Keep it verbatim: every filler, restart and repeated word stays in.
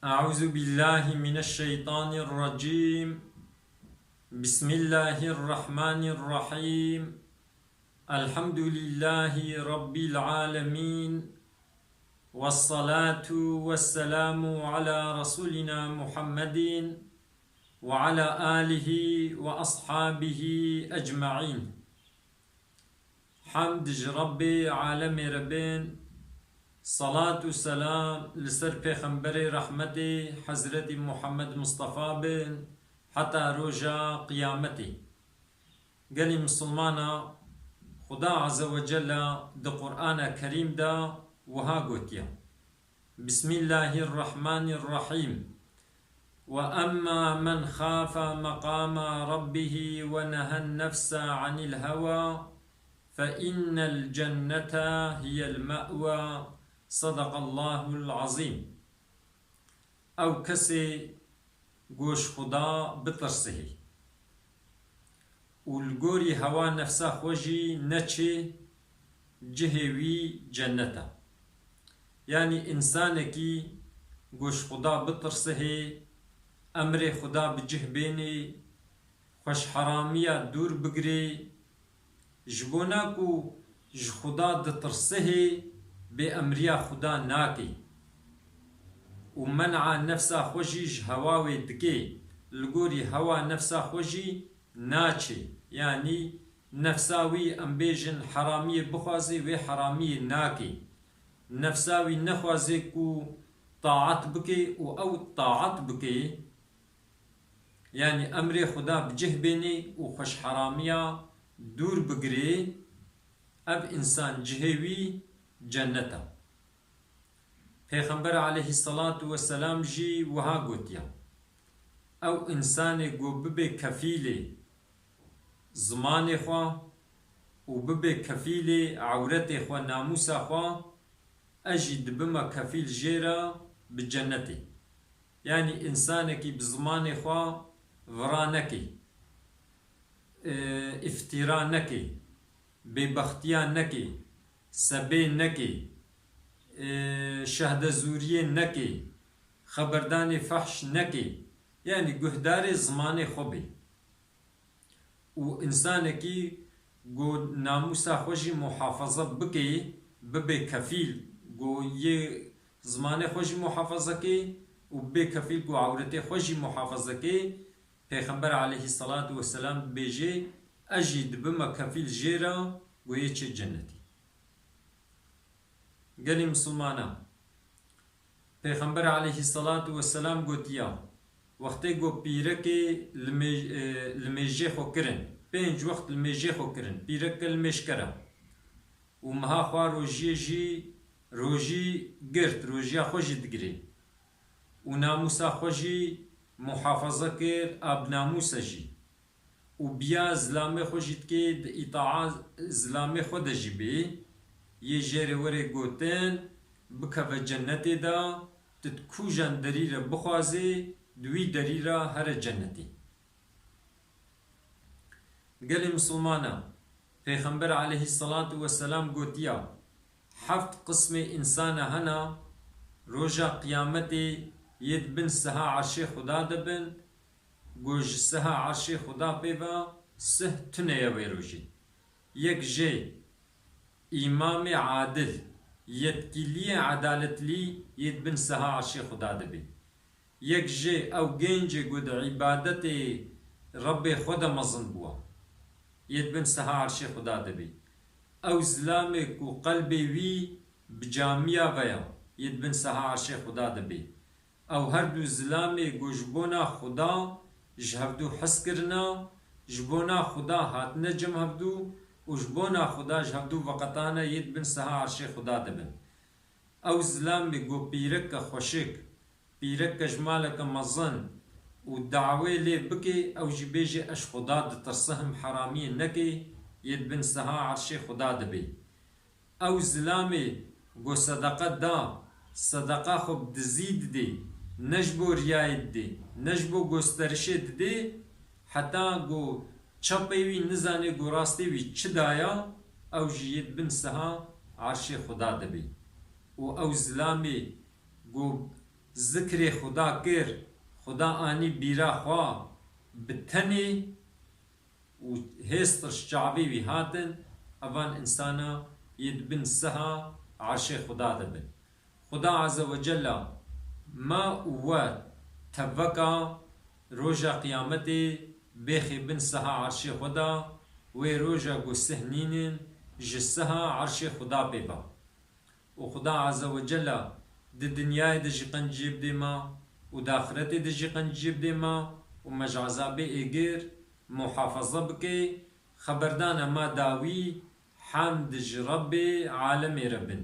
أعوذ بالله من الشيطان الرجيم. بسم الله الرحمن الرحيم. الحمد لله رب العالمين. والصلاة والسلام على رسولنا محمد وعلى آله وأصحابه أجمعين. Hemd ji Rebbê alemê re bên, salat û selam li ser Pêxemberê rehmetê Hezretî Muhammed Mustafa bin heta roja qiyametê. Gelî misilmana, Xuda Azze ve Celle di Qur'ana Kerîm de wiha gotiye. بسم الله الرحمن الرحيم. وأما من خاف مقام ربه ونهى النفس عن الهوى فإن الجنة هي المأوى. صدق الله العظيم. Ew kesê ku ji Xuda bitirsihê û li gorî hewa nefsa xwe jî neçê, cihê wî cennet e. Yanî însanekî ku ji Xuda bitirsihê, emrê Xuda bi cih bênê, xweşheramiya dûr bigirê, ji bona ku ji Xuda ditirsihê, bêemriya Xuda nakê û men'a nefsa xwe jî ji hewa wê dikê, li gorî hewa nefsa xwe jî naçê. Yanî nefsa wî, em bêjin, heramiyê bixwazê, wê heramiyê nakê. Nefsa wî nexwazê ku taat bikê û ew taat bikê, yanî emrê Xuda bi cih bênê û xweşheramiya dûr bigirê, ev însan cihê wî cennet e. Pêxember aleyhisselatu vesselam jî wiha gotiye, ew însanê ku bibe kefîlê zimanê xwe û bibe kefîlê ewretê xwe, namûsa xwe, ez jî dibime kefîl jê re bi cennetê. Yanî însanekî bi zimanê xwe vira nekê, e, îftîra nekê, bêbextiya nekê, sebê nekê, e, şehdezûriyê nekê, xeberdanê fehş nekê, yanî guhdarê zimanê xwe bê. Û însanekî ku namûsa xwe jî muhafaza bike, bibe kefîl ku yê zimanê xwe jî muhafaza ke û bê kefîl ku ewretê xwe jî muhafaza ke, Pêxember aleyhisselatu vesselam dibêje, ez jî dibime kefîl jê re ku yê çê cennetê. Gelî misilmana, Pêxember aleyhisselatu vesselam gotiya, wextê ku pîrekê limê-, e, limêjê xwe kirin, pênc wext limêjê xwe kirin, pîreke limêjker e û meha xwe rojiyê jî, rojî girt, rojiya xwe jî digirê û namûsa xwe jî muhafaza kir, a bi namûs e jî. Û biya zilamê xwe jî dikê, di îtaa zilamê xwe de jî bê, yê jê re were gotin, bikeve cennetê de, tu di kûjan derî re bixwazê, di wî derî re here cennetê. Gelê misilmana, Pêxember aleyhisselatu vesselam gotiya, heft qismê însana hene, roja qiyametê yê di bin siha erşê Xuda de bin, ku ji siha erşê Xuda pê ve sih tune ye wê rojê. Yek jê îmamê adil, yetkîliyê edaletlî yê di bin siha erşê Xuda de bê. Yek jê ew gencê ku di îbadetê Rebbê xwe de mezin bûye, yê di bin siha erşê Xuda de bê. Ew zilamê ku qelbê wî bi camiya ve ye, yê di bin siha erşê Xuda de bê. Ew her du zilamê ku ji bona Xuda ji hevdu hez kirina, ji bona Xuda hatine cem hevdu û ji bona Xuda ji hevdu veqetane, yê di bin siha erşê Xuda de bin. Ew zilamê ku pîreke xweşik, pîreke ji maleke mezin û dawê lê bike, ew jî bêje, ez ji Xuda ditirsim, heramiyê neke, yê di bin siha erşê Xuda de bê. Ew zilamê ku sedeqe da, sedeqa xwe bi dizî didê, ne ji bo riyayê didê, ne ji bo gosterişê didê, heta ku çepê wî nizane ku rastê wî çi daya, ew jî yê di bin siha erşê Xuda de bê. Û ew zilamê ku Zikrê Xuda kir, Xuda anî bîra xwe bi tenê û hêst çavê wî hatin, evan însana yê di bin siha erşê Xuda de bin. Xuda Azze ve Cella me û we teveka roja qiyametê bêxê bin siha erşê xwe de, wê roja ku sih nînin ji siha erşê Xuda pê ba. Û Xuda Azze ve Cella di dinyayê de jî qenciyê bidê me û di axiretê de jî qenciyê bidê me û me ji ezabê êgir muhafaza bike, xeberdana me dawî, hemd ji Rebbê alemê re bin.